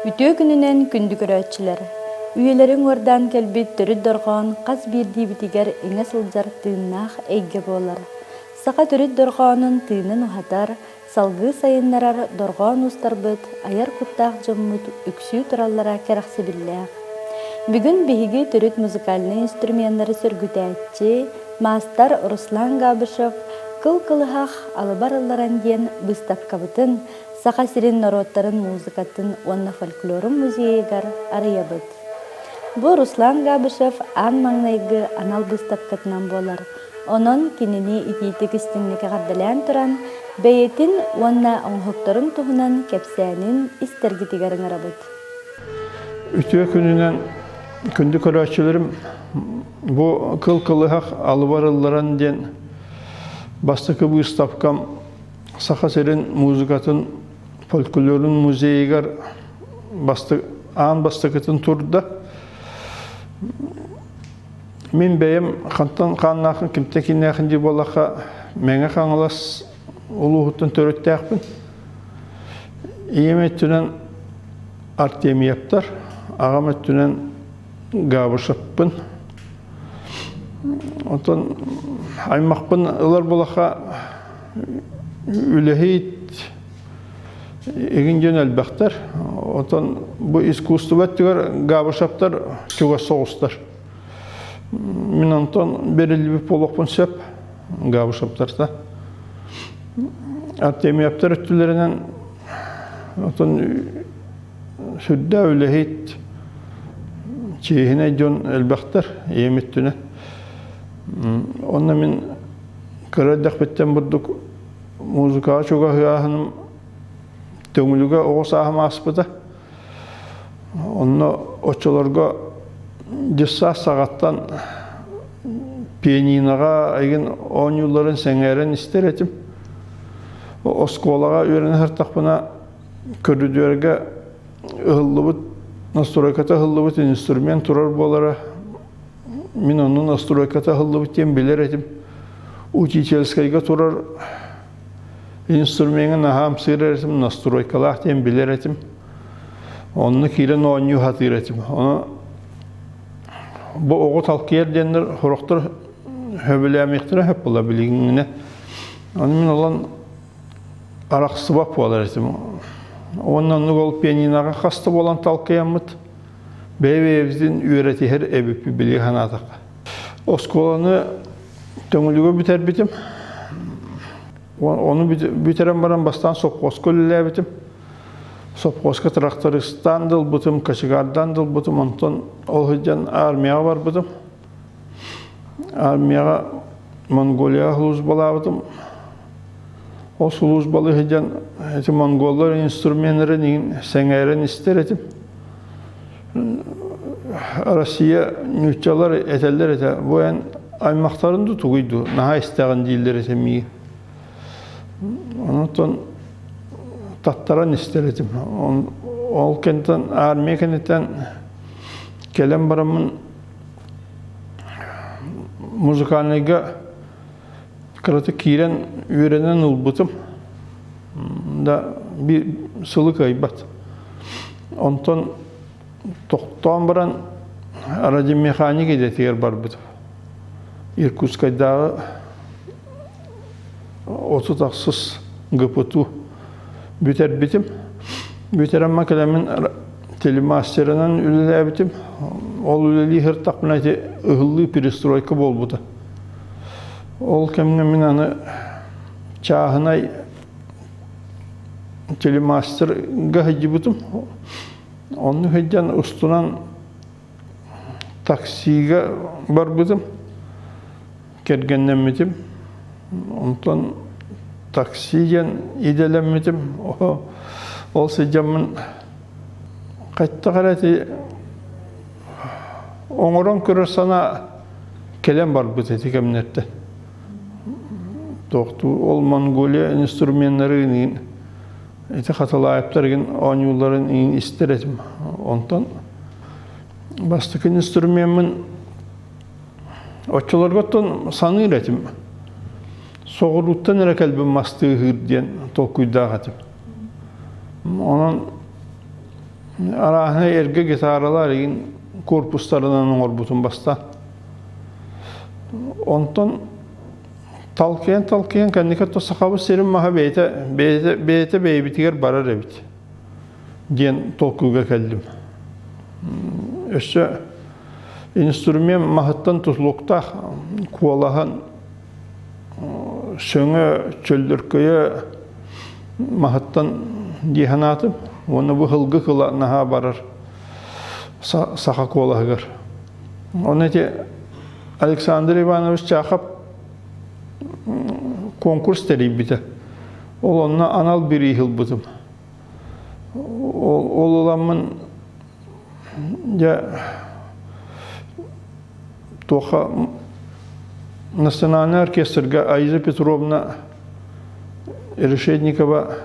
Үтүө күнүнэн күндү көрөөччүлэр! Үйэлэри уҥуордаан кэлбит төрүт дорҕоон хас биирдиибитигэр иҥэ сылдьар тыыннаах эйгэ буолар. Саха төрүт дорҕоонун тыынын уһатар, салгыы сайыннарар дорҕоон уустарбыт, айар куттаах дьоммут үксүү тураллара кэрэхсэбиллээх. Бүгүн биһиги төрүт музыкальнай инструменнары сөргүтээччи, маастар Руслан Габышев «Кыл кылыһах алыбар ылларан» диэн быыстапкабытын Саха сирин норуоттарын музыкатын уонна фольклорун музейыгар арыйабыт. Бу Руслан Габышев аан маҥнайгы анал быыстапкатынан буолар. Онон кинини итиитик истиҥник эҕэрдэлээн туран, бэйэтин уонна оҥоһуктарын туһунан кэпсээнин истэргитигэр ыҥырабыт. Үтүө күнүнэн күндү көрөөччүлэрим, бу кыл кылыһах алыбар ылларан диэн бастакы быыстапкам Саха сирин музыкатын фольклорун музейыгар аан бастакытын турда. Мин бэйэм хантан хааннаахын кимтэн кииннээхин дии буоллахха Мэҥэ Хаҥалас улууһуттан төрүттээхпин. Ийэм өттүнэн Артемьевтар, аҕам өттүнэн Габышевпын. Онтон аймахпын ылар буоллахха үлэһит игин дьон элбэхтэр. Отон бу искусство өттүгэр Габышевтар чугас соҕустар. Мин онтон бериллибит буолуохпун сөп Габышевтарта. Артемьевтар өттүлэринэн отон сүрдээх үлэһит чиэһинэй дьон элбэхтэр ийэм өттүнэн. Онно мин Кыра эрдэхпиттэн бурдук музыкаҕа чугаһыаһыным Төҥүлүгэ оҕо сааһым ааспыта. Онно оччолорго дьыссаас саҕаттан пианиноҕа эйигин оонньуулларын сэҥээрэн истэр этим. Оскуолаҕа үөрэнэ сырыттахпына көрүдүөргэ ыһыллыбыт, настройката ыһыллыбыт инструмент турар буолара. Мин онно настройката ыһыллыбыт диэн билэр этим. Учительскайга турар инструмеҥҥа наһаа ымсыырар этим, настройкалаах диэн билэр этим. Онно киирэн оонньуу сатыыр этим. Ону бу оҕо талкыйар диэннэр сорохтор сөбүлээмиэхтэрэ сөп буолла билигиҥҥинэ. Ону мин олон арахсыбат буолар этим. Уонна оннук ол пианиноҕа хаста буолан талкыйаммыт Бэйэ-бэйэбитин үөрэтиһэр эбиппит билиги санаатахха. Оскуоланы Төҥүлүгэ бүтэрбитим. Ону бүтэрэн баран бастаан сопхуоска үлэлээбитим. Сопхуоска трактористаан да ылбытым, кочегардаан да ылбытым. Онтон ол сылдьан армияҕа барбытым. Армияҕа Монголияҕа службалаабытым. Ол службалыы сылдьан ити монголлар инструменнарын иҥин сэҥээрэн истэр этим. Россия нууччалар этэллэр этэ, бу эн аймахтарын ду тугуй ду, наһаа истэҕин дииллэр этэ миигин. Онтон таттаран истэр этим. Ол кэнниттэн армия кэнниттэн кэлэн бараммын музыкальныйга Кыратык киирэн үөрэнэн ылбытым да биир сылы кыайбат. Онтон тохтоон баран радиомеханик идэтигэр барбытым. Иркутскайдааҕы 36 ГПТУ бүтэрбитим. Бүтэрэн кэлэммин телемастерынан үлэлээбитим. Ол үлэлии сырыттахпына ити ыһыллыы перестройка буолбута. Ол кэмҥэ мин аны чааһынай телемастерга сылдьыбытым. Онно сылдьан устунан таксига барбытым, кэргэннэммитим. Онтон такси диэн идэлэммитим. Ол сылдьаммын хайдах эрэ ити оҥорон көрөр санаа кэлэн барбыт ити кэмнэртэн. Туохтуу ол Монголия инструменнарын иин ити Хатылаевтар игин оонньуулларын иин истэр этим. Онтон бастакы инструмеммын оччолорго оттон саныыр этим. Соҕурууттан эрэ кэлбин мастыыһыыр диэн толкуйдаах этим. Онон Арааһынай эргэ гитаралар игин корпустарынан оҥорбутум бастаан. Онтон талкыйан-талкыйан кэнники то сахабыт сирин маһа бэйэтэ, бэйэтэ, бэйэтэ бэйэбитигэр барар эбит диэн толкуйга кэллим. Өссө инструмент маһыттан тутулуктаах куолаһын сөҥө чөллөркөйө маһыттан дии санаатым уонна бу һылгы кыла наһаа барар саха куолаһыгар. Онно ити Александр Иванович Чахов конкурс тэрийбитэ. Ол онно анал бирииһи ылбытым. Ол ыламмын дьэ туохха национальнай оркестрга Аиза Петровна Решетникова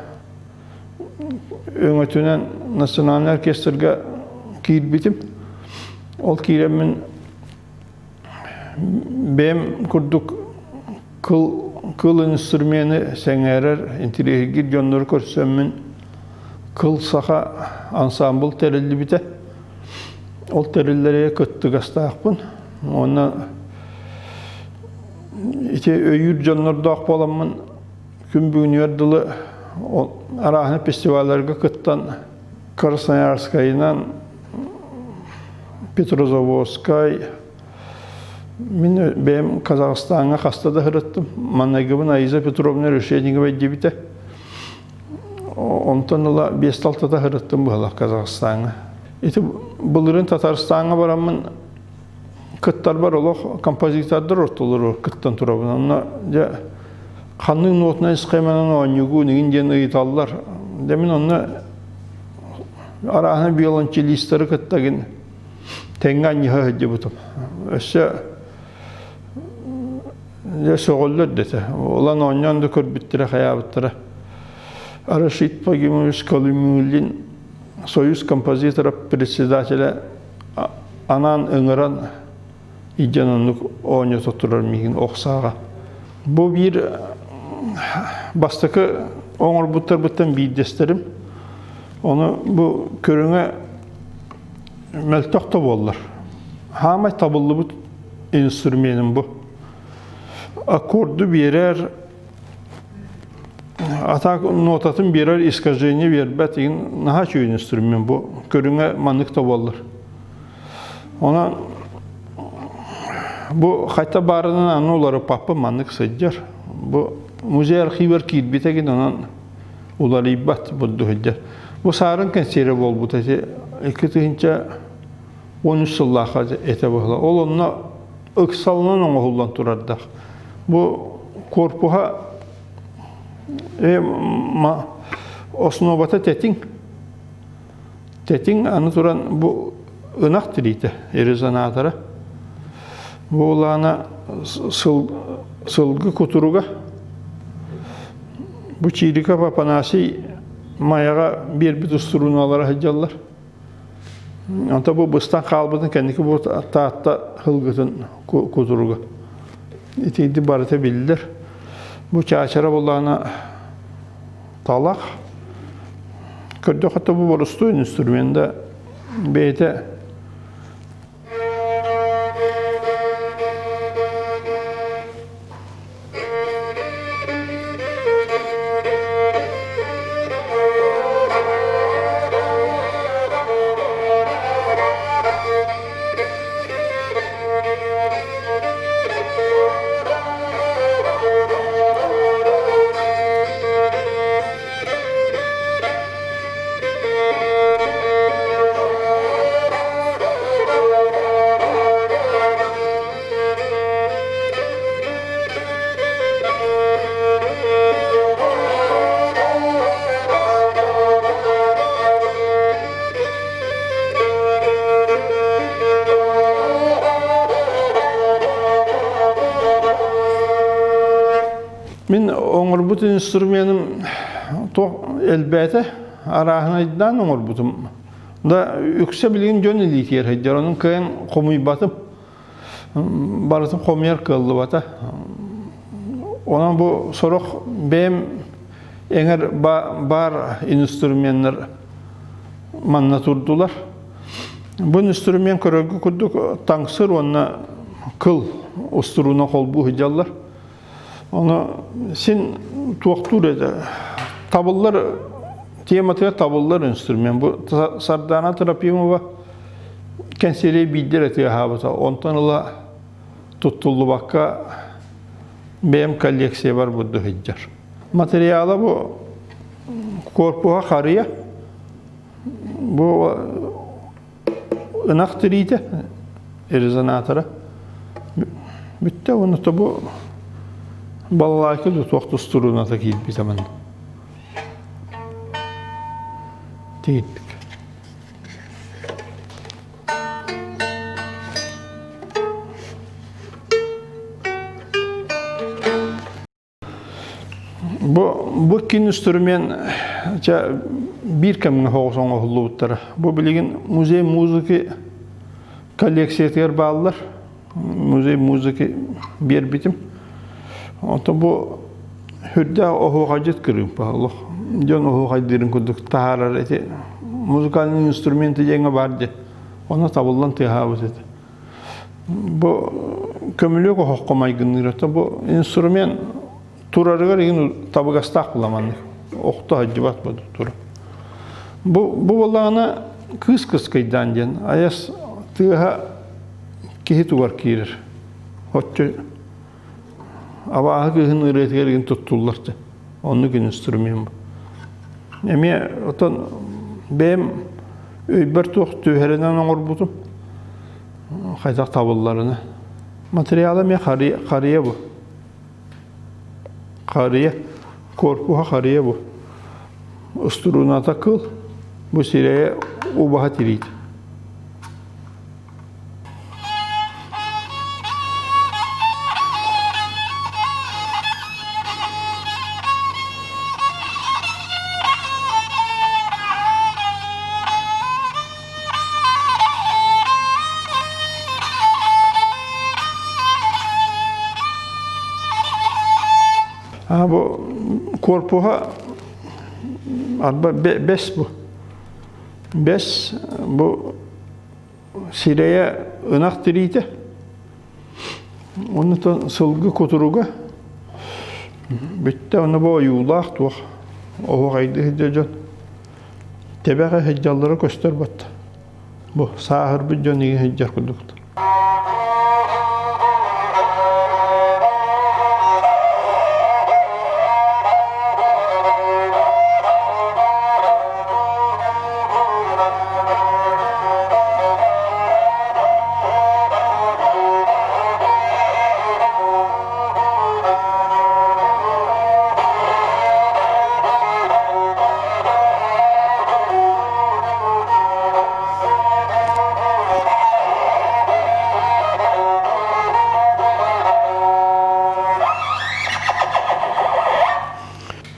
өҥөтүнэн национальнай оркестрга киирбитим. Ол киирэммин бэйэм курдук кыл, кыл инструмены сэҥээрэр, интириэһиргиир дьоннору көрсөммүн Кыл саха ансаамбыл тэриллибитэ. Ол тэриллэргэ кыттыгастаахпын. Уонна ити өйүүр дьоннордоох буоламмын күн бүгүнүгэр дылы арааһына фестивалларга кыттан Красноярскайынан, Петрозаводскай, мин бэйэм Казахстаҥҥа хаста да сырыттым. Маннайгыбын Аиза Петровна Решетникова диэбитэ. Онтон ыла биэс талтата сырыттым быһалах Казахстаҥҥа. Ити былырыын Татарстаҥҥа бараммын кыттарбар олох композитордар ортолоругар кыттан турабын. Онно дьэ ханнык нотнай схеманан оонньуугун игин диэн ыйыталлар. Дьэ мин онно арааһына виолончелистары кытта гин тэҥҥэ анньыһа сылдьыбытым. Өссө Дьэ сөҕөллөр да этэ. Улан оонньоон да көрбүттэрэ хайаабыттара. Рашид Пагимович Калимуллин Союз композиторов председателя анаан ыҥыран илдьэн оннук оонньото турар миигин ох сааҕа. Бу биир бастакы оҥорбуттарбыттан биирдэстэрим. Ону бу көрүҥэ мөлтөх да буоллар. Хаамай табыллыбыт инструменым бу. Аккорду биэрэр, атак нотатын биэрэр, искажение биэрбэт игин наһаа үчүгэй инструмент бу. Көрүҥэ маннык да буоллар. Онон бу хайта баарынан аны уларыппаппын маннык сылдьар. Бу музей архивар киирбитэ гин онон уларыйбат бурду сылдьар. Бу саарын кэнсиэрэ буолбута ити 2013 сыллаахха этэ буолла. Ол онно ыксалынан оҥоһуллан турардаах. Бу корпуһа основата тэтиҥ. Тэтиҥ аны туран бу ынах тириитэ, резонатора. Бу улаана сыл, сылгы кутуруга. Бу Чириков Афанасий Майаҕа биэрбит устурууналара сылдьаллар. Онто бу быстан хаалбытын кэнники бу Таатта сылгытын кутуруга. Итинти барыта биллэр. Бу чаачара булаана талах. Көрдөхөтө бу боростуой инструмент да бэйэтэ Мин оҥорбут инструменым туох элбээтэ, арааһынайдаан оҥорбутум. Да үксэ билигин дьон илиитигэр сылдьар, онон кыайан хомуйбатым. Барытын хомуйар кыаллыбата. Онон бу сорох бэйэм эҥэр баар инструменнар манна турдулар. Бу инструмент көрөргө курдук таҥсыр уонна кыл устурууна холбуу сылдьаллар. Ону син туохтуур этэ. Табыллар тематыгар табыллар инструмент. Бу Сардаана Трофимова кэнсиэри биирдэ эрэ тыаһаабыта. Онтон ыла туттуллубакка бэйэм коллекциябар бурду сылдьар. Материала бу корпуһа харыйа. Бу ынах тириитэ, резонатора. Бүттэ уонна бу балалайка да туох тустурууната киирбитэ манна. Тиийдик. Бу бу кин инструмент ча биир кэмҥэ соҕус оҥоһуллубуттара. Бу билигин музей музыки коллекциятыгар бааллар. Музей музыки биэрбитим. Онтон бу үрдээх оһуохайдьыт кырыымпа олох дьон оһуохайдыырын курдук таһаарар эти музыкальный инструменты диэҥҥэ баар дии. Ону табыллан тыаһаабыт этэ. Бу көмүлүөк оһоххо майгынныыр ото бу инструмент турарыгар игин табыгастаах була маннык. Охто сылдьыбат бу тура. Бу бу буоллаҕына кыыс кыскыйдаан диэн айас тыаһа киһи тугар киирэр. Оччо абааһы кыыһын ырыатыгар игин туттуллар дьэ. Оннук инструмент. Эмиэ отон бэйэм өйбөр туох түһэринэн оҥорбутум. Хайдах табылларына. Материала эмиэ харыйа бу. Харыйа. Корпуһа харыйа бу. Устурууната кыл. Бу сирэйэ убаһа тириитэ. Бу корпуһа арба бэс бу. Бэс бу сирэйэ ынах тириитэ. Оннуттан сылгы кутуруга бүттэ ону бу ойуулаах туох оһуохайды сылдьар дьон тэбэҕэ сылдьаллара көстөр батта. Бу сааһырбыт дьон игин сылдьар курдуктар.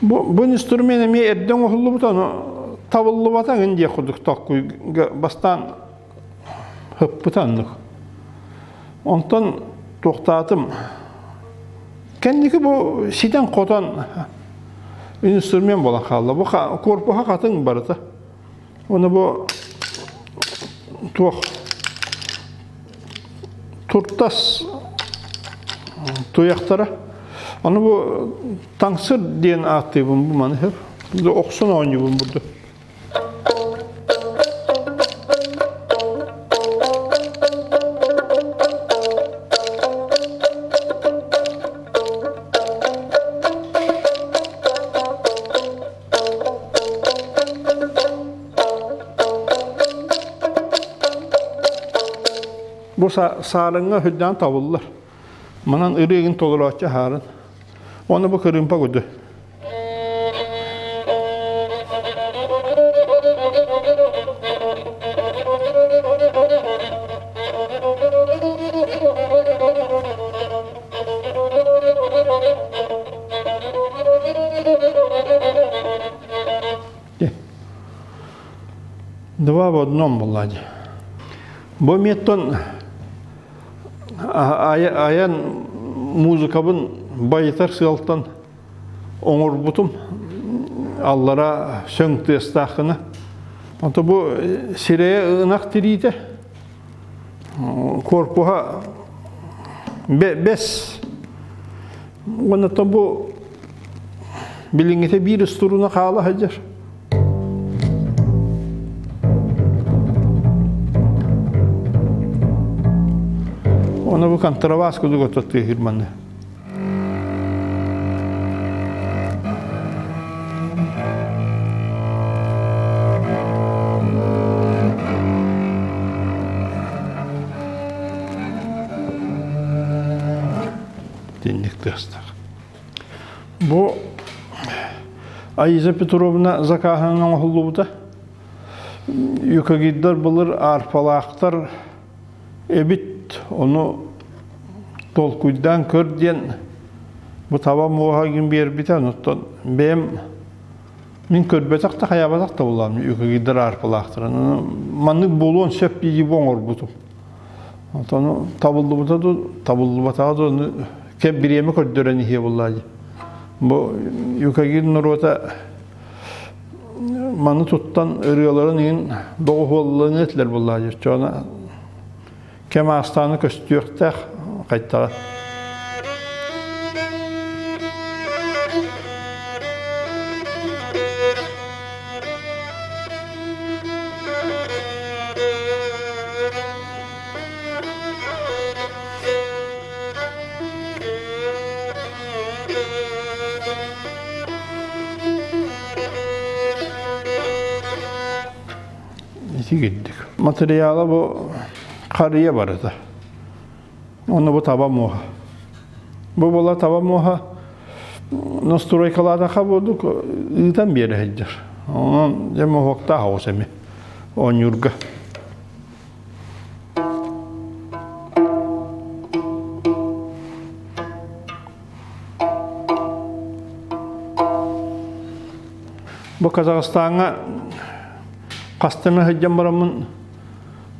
Бу, бу инструмент эмиэ эрдэ оҥоһуллубута, ону табыллыбата гын диэх курдук толкуйга бастаан ыппыта оннук. Онтон туохтаатым. Кэнники бу ситэн-хотон инструмент буолан хаалла. Бу корпуһа хатыҥ барыта. Оны бу туох туртас туйахтара. Аны бу таҥсыр диэн ааттыыбын бу маны хөп. Охсон оонньуубун бурду. Бу саарыҥҥа үрдээн табыллар. Манан ырыагын толорооччу аһаарын. Оны бу кырыымпа куду. Два в одном была. Бу меттон айан музыкабын байытар сыалтан оҥорбутум. Аллара сөҥ тыастаахына. Онто бу сирэйэ ынах тириитэ, корпуһа бэс. Уонна бу билиҥҥитэ биир устурууна хаала сылдьар. Оны бу контрабас курдук оттоттыыр манна. Тинник тыастах. Бу Аиза Петровна закааһынан оҥоһуллубута. Юкагирдар былыр арфалаахтар эбит, ону толкуйдаан көр диэн бу таба муоһа гин биэрбитэ, онуттан бэйэм мин көрбөтөх да хайаабатах да булаам юкагирдар арфалаахтарын. Маннык буолуон сөп дии бу оҥорбутум. Ону табыллыбыта ду, табыллыбатаҕа ду, ону кэм бириэмэ көрдөрөн иһиэ буоллаа дии. Бу юкагир норуота маны туттан ырыаларын иһин доҕуһуолланыа этилэр буоллаа дии. Оччоҕуна кэм аастааны көстүөхтээх хайтаҕа. Ити кирдик. Материала бу харыйа барыта. Онно бу таба муоһа. Бу була таба муоһа настройкалаатахха бурдук ыытан биэрэ сылдьар. Онон дьэ моһуоктаах оҕус эми оонньуурга. Бу Казахстаҥҥа хаста эмэ сылдьан бараммын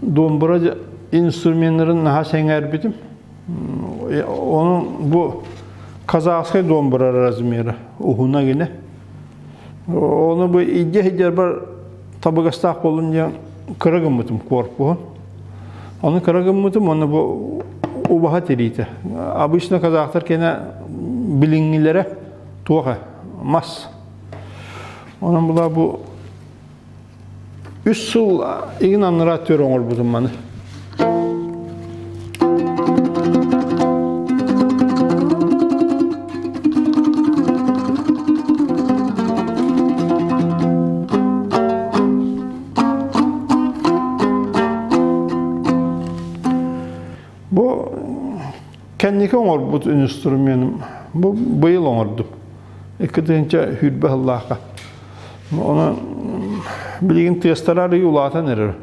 домбра инструменнарын наһаа сэҥээрбитим. Onun бу казахскай домбра размера уһуна гинэ. Оны бу идде сылдьарбар табыгастаах буолун диэн кыра гыммытым корпуһун. Оны кыра гыммытым, оны бу убаһа тириитэ. Обычно казахтар кэнэ билиҥҥилэрэ туох мас. Онон була бу үс сыл игин аннараа түөр оҥорбутум маны. Бу кэнники оҥорбут инструменым. Бу быйыл оҥордум. 2020 сыллаахха. Онон билигин тыастара арыый улаатан эрэр.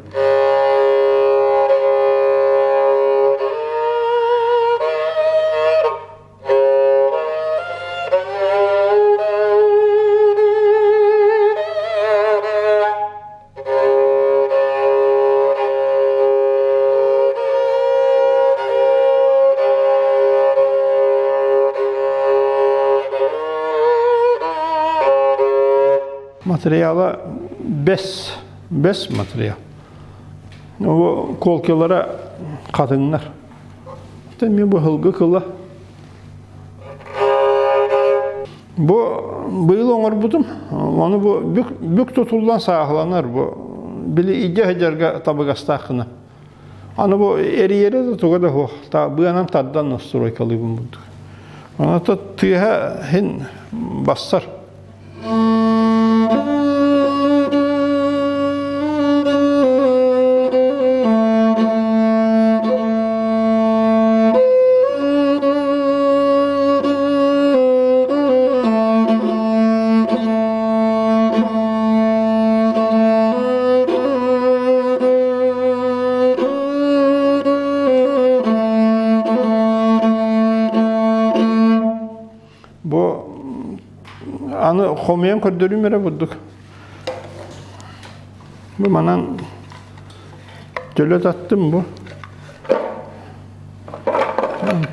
Материала бэс, бэс материал. Ол колкилара хатыҥнар. Эмиэ бу һылгы кыла. Бу быйыл оҥорбутум. Ону бу бүк, бүк тутуллан сааһыланар бу. Били идэ сылдьарга табыгастаах гына. Аны бу эрийэрэ да туга да суох. Быанан тардан настройкалыыбын бурдук. Онон тыаһа хин бассар. Бу Аны хомуйан көрдөрүүм эрэ бурдук. Бу манан төлө таттым бу.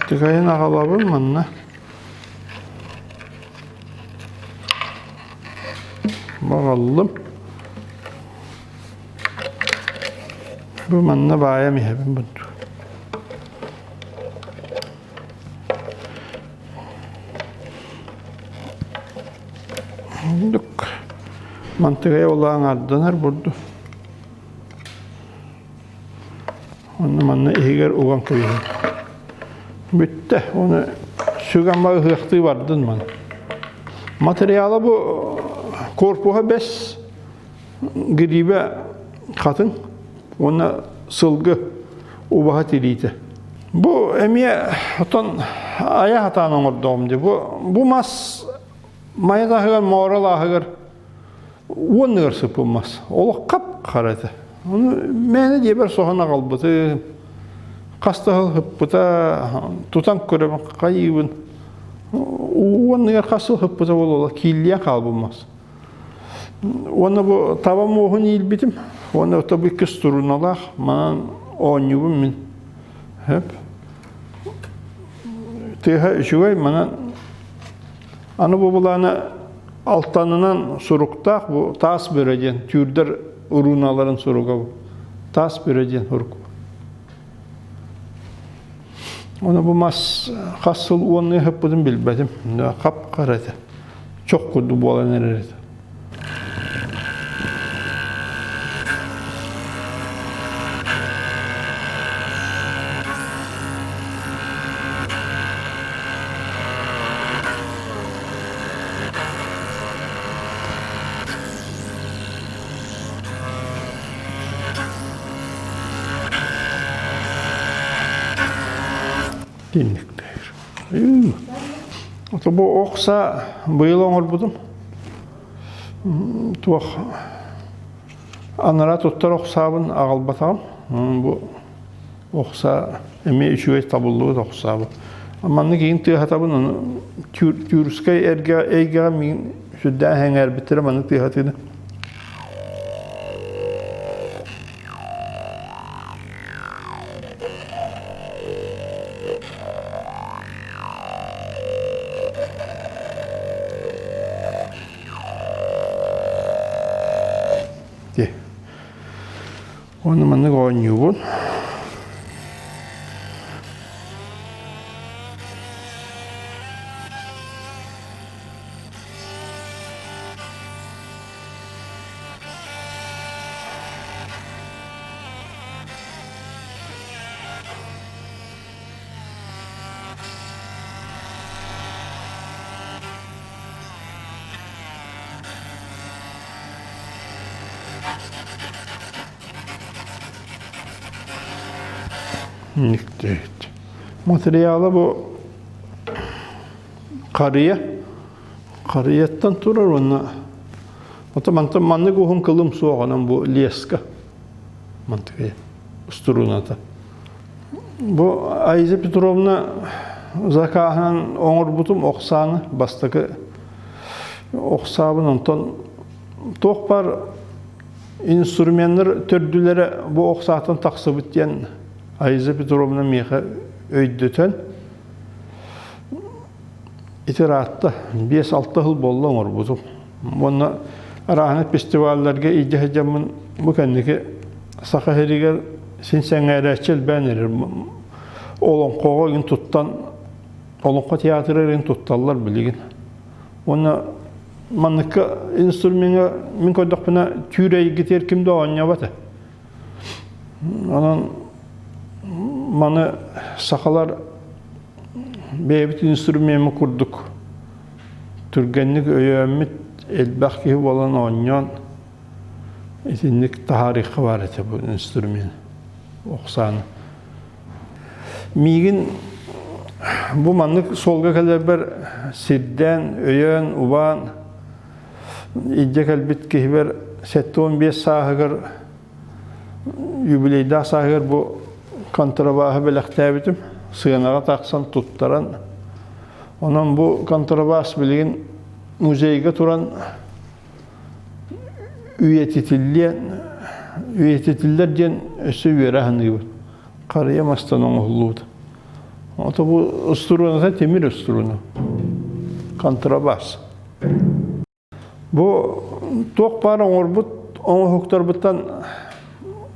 Тыгайын аҕалабын манна. Бағаллым. Бу манна баайам иһэбин бутту. Дук. Мантыгай олаан арданар бурду. Онно манна иһигэр уган кэбиһин. Бүттэ. Оны сүгэн ыһыахтыы бардын ман. Материала бу корпуһа бэс грибэ хатыҥ уонна сылгы убаһа тириитэ. Бу эмиэ отон айа хатаан оҥордоҕум дии. Бу, бу мас мае таһыгар, моорол ааһыгар уонныгар сыппын мас. Олох хап-хара этэ. Ону мээнэ дьиэбэр соһон аҕалбытым. Хас да сыл сыппыта, тутан көрөбүн, хайыыбын. Уонныгар хас сыл сыппыта буолуола, кииллийэн хаалбын мас. Уонна бу таба муоһун иилбитим. Уонна ото бу икки струналаах манан оонньуубун мин. Хөп. Тыаһа үчүгэй манан аны бу былаана алтанынан суруктаах бу таас бөрө диэн түүрдэр уруналарын суруга бу. Таас бөрө диэн сурук. Оны бу мас хас сыл уоннуу ыһыппытын билбэтим. Хап-хара этэ. Чох курдук буолан эрэр этэ. Тинниктээр. Ото бу охса быйыл оҥорбутум. Туох анараа туттар охсаабын аҕалбатаҕым. Бу охса эмиэ үчүгэй табыллыбыт охсаабын. Маннык иин тыаһатабын, ону тюркскай эйгэҕэ миин сүрдээх эҥээрбиттэрэ маннык тыаһатыыны. Уонна маннык оонньуубун. Материала бу харыйа. Харыйаттан турар уонна ото мантан маннык уһун кылым суох онон бу леска мантыгы устурууната. Бу Айза Петровна закааһынан оҥорбутум охсааны бастакы охсаабын онтон туох баар инструменнар төрдүлэрэ бу охсаатан тахсыбыт диэн Айза Петровна миэхэ өйдөтөн ити ыраатта 5-6 сыл буолла оҥорбутум. Уонна арааһына фестивалларга илдьэ сылдьаммын бу кэнники Саха сиригэр син сэҥээрээччи элбээн эрэр. Олоҥхоҕо игин туттан, Олоҥхо театра эрин тутталлар билигин. Уонна манныкка инструмеҥҥа мин көрдөхпүнэ түүр эйгитигэр ким да оонньообот ээ. Онон маны сахалар бэйэбит инструмеммыт курдук түргэнник өйөөммүт элбэх киһи буолан оонньоон итинник таһаарыахха баар этэ бу инструмент охсааны. Миигин бу маннык суолга кэлэрбэр сирдээн, өйөөн, убаан илдьэ кэлбит киһибэр 75 сааһыгар юбилейдаах сааһыгар бу контрабааһы бэлэхтээбитим. Сыанаҕа тахсан туттаран. Онон бу контрабаас билигин музейга туран үйэтитиллиэн үйэтитиллэр диэн өссө үөрэ саныыбын. Харыйа мастан оҥоһуллубут. Ото бу устурууната тимир устурууна. Контрабас. Бу туох баар оҥорбут оҥоһуктарбыттан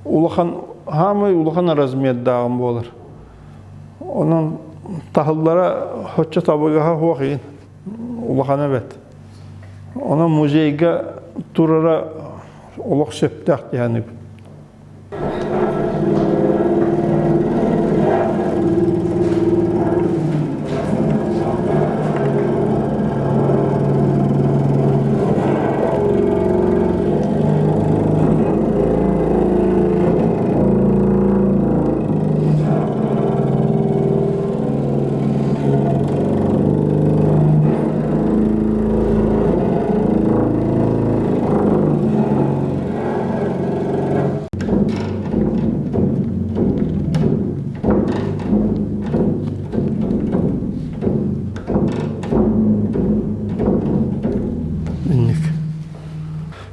улахан хаамай улахан размердааҕым буолар. Онон таһыллара хоччо табыгаһа суох иин улахана эбэт. Онон музейга турара олох сөптөөх диһанык. Инник.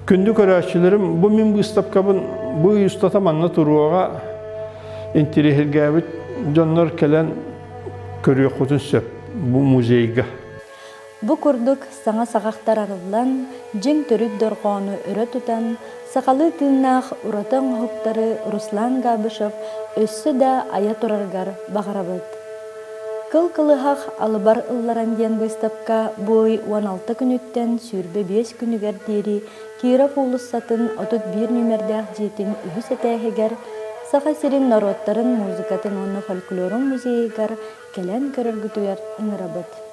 Күндү көрөөччүлэрим, бу мин быыстапкабын бу ый устата манна туруоҕа интириэһиргээбит дьоннор кэлэн көрүөххүтүн сөп бу музейга. Бу курдук саҥа саҕахтар арыллан, дьиҥ төрүт дорҕоону өрө тутан, сахалыы тыыннаах ураты оҥоһуктары Руслан Габышев өссө да айа турарыгар баҕарабыт. Кыл кылыһах алыбар ылларан диэн быыстапка бу ый 16 күнүттэн 25 күнүгэр диэри Киров уулуссатын 31 нүмердээх дьиэтин үһүс этээһигэр Саха сирин норуоттарын музыкатын уонна фольклорун музейыгар кэлэн көрөргүтүгэр ыҥырабыт.